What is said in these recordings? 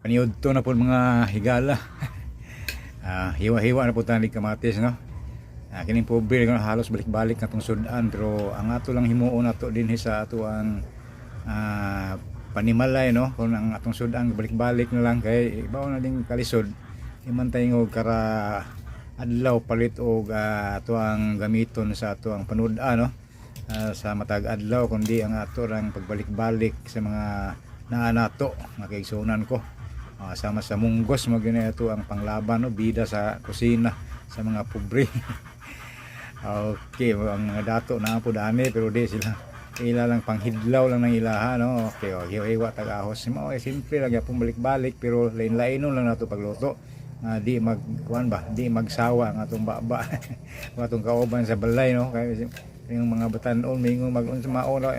Paniudto na po, mga higala. Hiwa-hiwa na po tani kamatis, no. Kining pobre nga halos balik-balik na tong sudan, pero ang ato lang himuon nato dinhi sa ato ang panimalay, no, kung ang atong sudan balik-balik na lang kay ibaw na ding kalisod, di man tayo og kara adlaw palit og ato ang gamiton sa ato ang panuda, no, sa matag adlaw, kundi ang ato rang pagbalik-balik sa mga naa nato, mga kaigsuonan ko. Sama sa munggos mo gini ato ang panglaban, no, bida sa kusina sa mga pobre. Okay, ang mga dato na po dani, pero di sila ila lang panghidlaw lang ng ilaha, no. Okay, oh, hiwa tag ahos mo eh, simple lang gyapon balik-balik, pero lain-lainon lang nato pagluto. Di mag kuan ba, di magsawa ang atong baba, ang atong kauban sa balay, no, kay yung mga batan-on mingon mag unsa mao na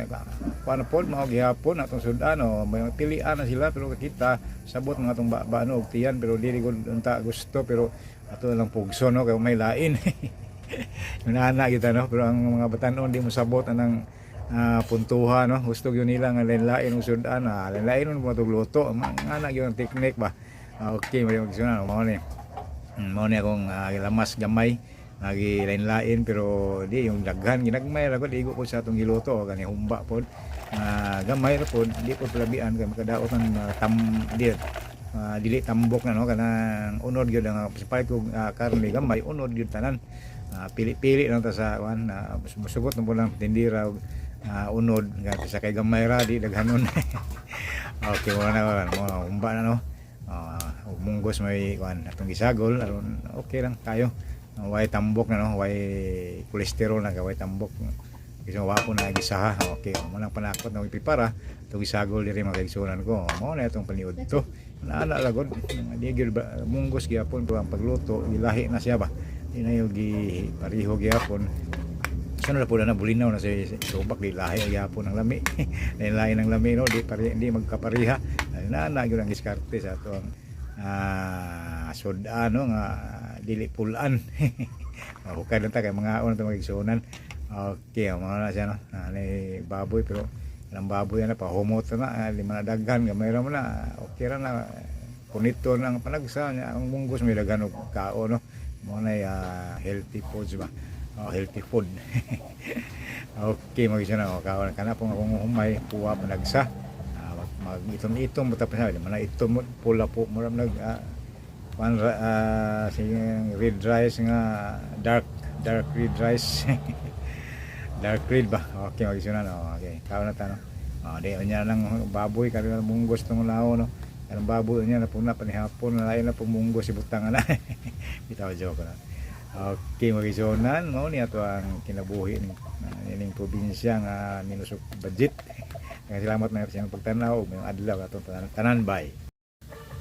kuan pod mao gihapon atong sudan, no, may pilian na sila, pero kita sabot mga atong baba, no, og tiyan, pero dili gud unta gusto, pero ato lang pugso, no, kay may lain. Nana kita, no, pero ang mga batan-on di mo sabot anang puntuha, no. Gusto gyud nila nga lain-lain og sudan, lain-lain mo itong luto, mga na gyud ang teknik ba. Okay, may magsunan mao ni. Mao ni akong lamas gamay lagi lain-lain, pero di yung daghan, ginagmay ra gud, igo po sa atong giluto kani humba pod. Gamay ra pod, di pod palabian kay makadaot ang tam di dili tambok na, no, kanang unod gyud ang palit og karne gamay, unod gyud tanan. Pili-pili lang ta sa kuan, musugot na po lang tindira og unod nga sa kay gamay ra, di daghanon. Okay, wala na wala mo humba na, no. Ug munggos may kuan atong gisagol aron okay lang kayo. Way tambok na, no, way kolesterol na, way tambok. Kasi wa po na gisaha. Okay, mo nang panakot na ipipara itong gisagol diri, mga kaigsuonan ko. Mao na itong paniudto. Naana lagod di gyud munggos gyapon, pero ang pagluto gilahi na siya ba. Di na yung gi pareho gyapon. Sunod na po na bulinaw na si subak, di lahi gyapon ang lami. Lahi ng lami, no, di pare, di magkapariha. Na na gyud ang diskarte sa ato ang sudan, no, nga dili pulan. Hukay lang ta kay mga on ta magigsuonan. Okay, mao na siya, no. Ni baboy, pero ang baboy na pahumot na, lima na daghan gamay ra mo na, okay ra na punito ang panagsa niya. Ang munggos may daghan og kao, no. Mao na healthy foods ba. Oh, healthy food. Okay, mag-isa na. O, kaon kana pong akong humay, puwa panagsa. Mag itom-itom buta pa siya, di man na itom pula po mura nag kuan sige, red rice nga dark dark red rice. Dark red ba? Okay, mag-isa na, no. Okay, kaon na ta, no. Oh, di unya lang baboy kari na munggos tong lao, no. Kanang baboy unya na puna panihapon na lain na pong munggos ibutang na. Bitaw, joke na. Okay, mag-isunan, mao ni ato ang kinabuhi ning ining probinsya nga minusok budget. Kaya salamat na sa inyong pagtanaw, may adlaw atong tanan, tanan, bye.